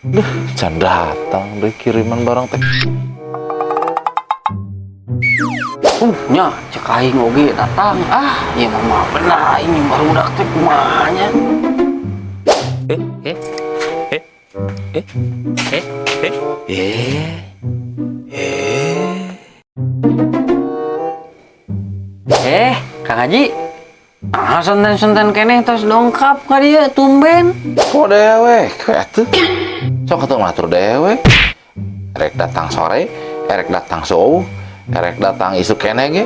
Duh, can datang deh kiriman barang teh. Nya cek aing oge datang. Ah, ieu mah bener aing barudak teh kumaha nya. Eh, eh, eh, eh, eh, eh, eh, eh. Eh, Kang Haji. Ah, sonten-sonten keneh tos dongkap ka dieu tumben. Kok dewek we atuh? Sok atuh matur dewek. Erek datang sore, erek datang subuh, erek datang isuk keneh ge.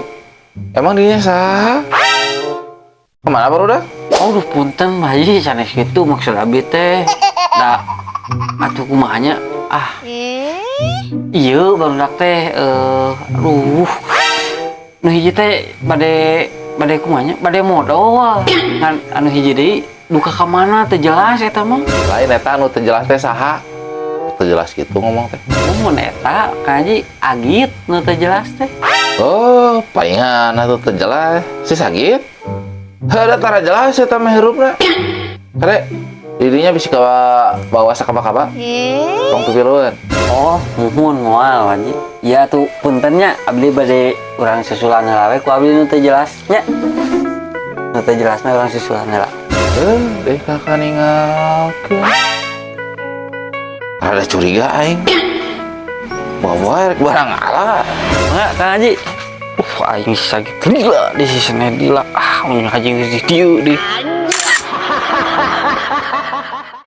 Emang dinya saha? Kemana barudak? Aduh, punten, Pak Haji, sanes kitu maksud abi teh. Da atuh kumaha nya? Ah. Iya, barudak teh aduh. Nu hiji teh bade bade kumaha nya? Bade modol. Ngan anu hiji deui duka ka mana teu jelas eta mah. Lain eta anu teu jelas teh saha? Teu jelas gitu ngomong teh. Oh, mun eta Kang Haji Agit nu teu jelas teh. Oh, palingan atuh teu jelas. Si Sagit? Heuh, da tara jelas eta mah hirupna. Kade, didinya bisa ka bawa sakaba-kaba? Tong pipilueun. Oh, muhun moal, Haji. Ya tuh punten nya, abdi bade urang susulan heula we ku abdi nu teu jelas nya. Nu teu jelasna urang susulan heula. Eh, deh kakak ninggalkeun. Rada curiga aing. Bawa rek barang ala. Enggak, Kang Haji. Aing sakit lila di sisine lila. Ah, mun haji geus di dieu di.